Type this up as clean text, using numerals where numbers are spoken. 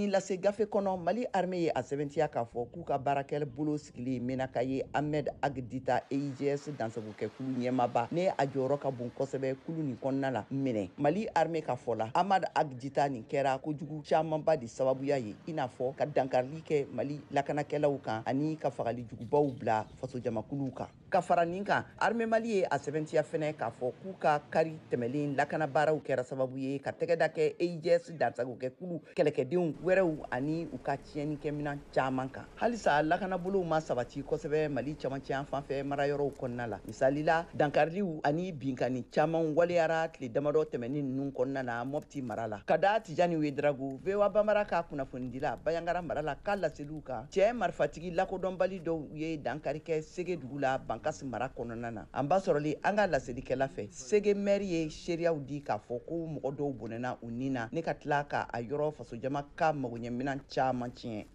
Kunnafoni lase gafe kɔnɔ, Mali armée ye a sɛbɛntiya k'a fɔ k'u ka baarakɛ bolo sigili Menaka ye Ahmed Ag Dita, EIGS dansagokɛkulu ɲɛmaaba, ne a jɔyɔrɔ ka bon kosɛbɛ kulu nin kɔnɔna la minɛ. Mali armée ka fɔ la, Ahmad Ag Dita nin kɛra kojugu camanba de sababuya ye, i n'a fɔ ka dankarili kɛ Mali lakanakɛlaw kan ani ka fagali jugubaw bila fasojamakuluw kan. Ka fara nin kan, armée Mali ye a sɛbɛntiya fɛnɛ k'a fɔ k'u ka kari tɛmɛlen lakanabaaraw kɛra sababu ye ka tɛgɛda kɛ EIGS dansagokɛkulu kɛlɛkɛdenw wɛrɛw ani u ka tiɲɛnikɛminan caman kan. Halisa lakanabolow ma sabati kosɛbɛ Mali camancɛ yan fan fɛ marayɔrɔw kɔnɔna la. Misali la, dankariliw ani binkanni caman waleyara tile damadɔ tɛmɛnin ninnu kɔnɔna na Mɔpti mara la. Ka da Tijani Wedrago, VOA Bambara ka kunnafonidila Bayangara mara la ka laseliw kan, cɛ marifatigi lakodɔnbali dɔw ye dankari kɛ Sege dugu la Bankasi mara kɔnɔna na. An ba sɔrɔli an ka laselikɛla fɛ, Sege mɛri ye seereyaw di k'a fɔ ko mɔgɔ dɔw bɔnɛna u ni na, ne ka tila ka a yɔrɔ fasojama ka magoɲɛminan caman tiɲɛ.